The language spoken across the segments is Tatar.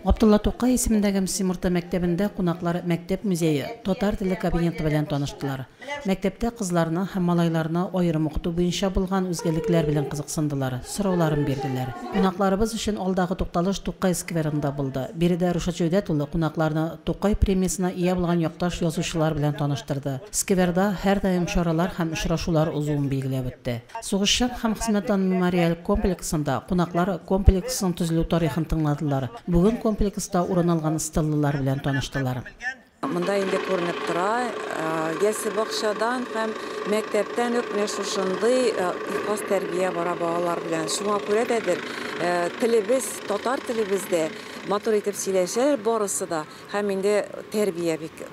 Габдулла Тукай исемендәге Мөслим урта мәктәбендә кунаклар мәктәп музее, татар теле кабинеты белән таныштылар. Мәктәптә кызларны һәм малайларны аерым укыту буенча булган үзгәлекләр белән кызыксындылар, сорауларын бирделәр. Кунакларыбыз өчен алдагы тукталыш Тукай скверында булды. Биредә Рушат Җәүдәт улы кунакларны Тукай премиясенә ия булган якташ язучылар белән таныштырды. Скверда һәрдаим чаралар һәм очрашулар узуын билгеләп үтте. Сугышчан һәм хезмәт даны мемориаль комплексында кунаклар комплексның төзелү тарихын тыңладылар. Бүген комплекста урын алган стеллалар белән таныштылар. Монда инде күренеп тора, ясле бакчадан һәм мәктәптән үк менә шушындый ихлас тәрбия бара балалар белән. Шуңа күрә дәдер, телебез, татар телебездә матур итеп сөйләшәләр барысы да, һәм инде тәрбия бик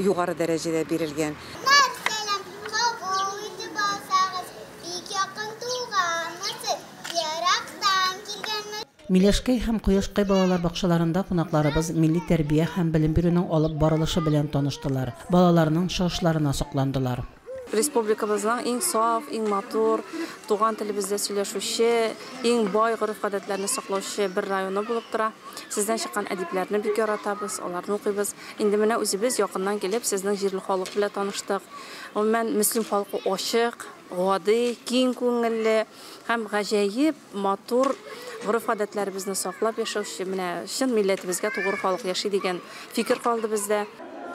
югары дәрәҗәдә бирелгән. Нәрсәләр кабул итеп алсагыз, бик якын туганмысыз, ерактан килгәнме? Миләшкәй һәм Кояшкай балалар бакчаларында кунакларыбыз милли тәрбия һәм белем бирүнең алып барылышы белән таныштылар, балаларның чыгышларына сокландылар. Республикабызның иң саф, иң матур, туган телебездә сөйләшүче, иң бай гореф-гадәтләрне саклаучы бер районы булып тора. Сездән чыккан әдипләрне бик яратабыз, аларны укыйбыз. Инде менә үзебез якыннан килеп, сезнең җирле халык белән таныштык. Гомумән, Мөслим халкы ачык, гади, киң күңелле һәм гаҗәеп матур гореф-гадәтләребезне саклап яшәүче, менә чын милләтебезгә тугры халык яши дигән фикер калды бездә.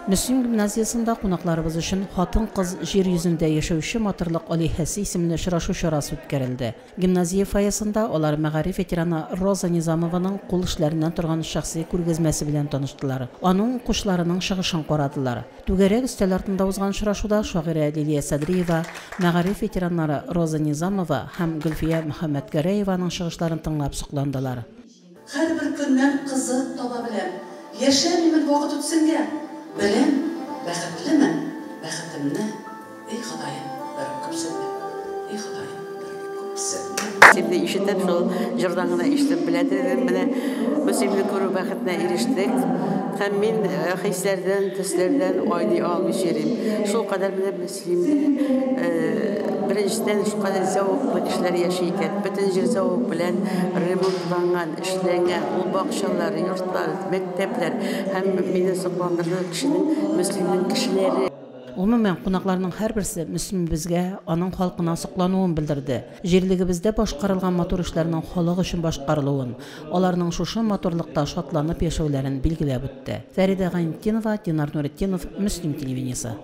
Мөслим гимназиясендә кунакларыбыз өчен Хатын-кыз җир йөзендә яшәүче матурлык алиһәсе исемле очрашу чарасы үткәрелде. Гимназия фойесында алар мәгариф ветераны Роза Низамованың кул эшләреннән торган шәхси күргәзмәсе белән таныштылар. Аның укучыларының чыгышын карадылар. Түгәрәк өстәл артында узган очрашуда шагыйрә Лилия Садриева, мәгариф ветераннары Роза Низамова һәм Гөлфия Мөхәммәтгәрәеваның чыгышларын тыңлап сокландылар. Һәрбер көннән кызык таба беләм. Яшәмимен вакыт үтсенгә. Беләм, бәхетлемен, бәхетемне, эй Ходаем, бер күпсенмә. Эй Ходаем, бер күпсенмә. Мөслимне ишетеп, шул җырдан гына ишетеп белә идем. Менә Мөслимне күрү бәхетенә ирештек. Һәм мин хисләрдән, төсләрдән айный алмый йөрим. Шул кадәр менә Мөслимдә, беренчедән, шулкадәр зәвыклы кешеләр яши икән. Бөтен җир зәвык белән ремонтланган, эшләнгән. Ул бакчалар, йортлар, мәктәпләр. Һәм мине сокландырды кешенең, Мөслимнең кешеләре. Гомумән, кунакларның һәрберсе Мөслимебезгә, аның халкына соклануын белдерде. Җирлегебездә башкарылган матур эшләрнең халык өчен башкарылуын, аларның шушы матурлыкта шатланып яшәүләрен билгеләп үтте. Фәридә Гайнетдинова, Динар Нуретдинов, Мөслим телевидениесе.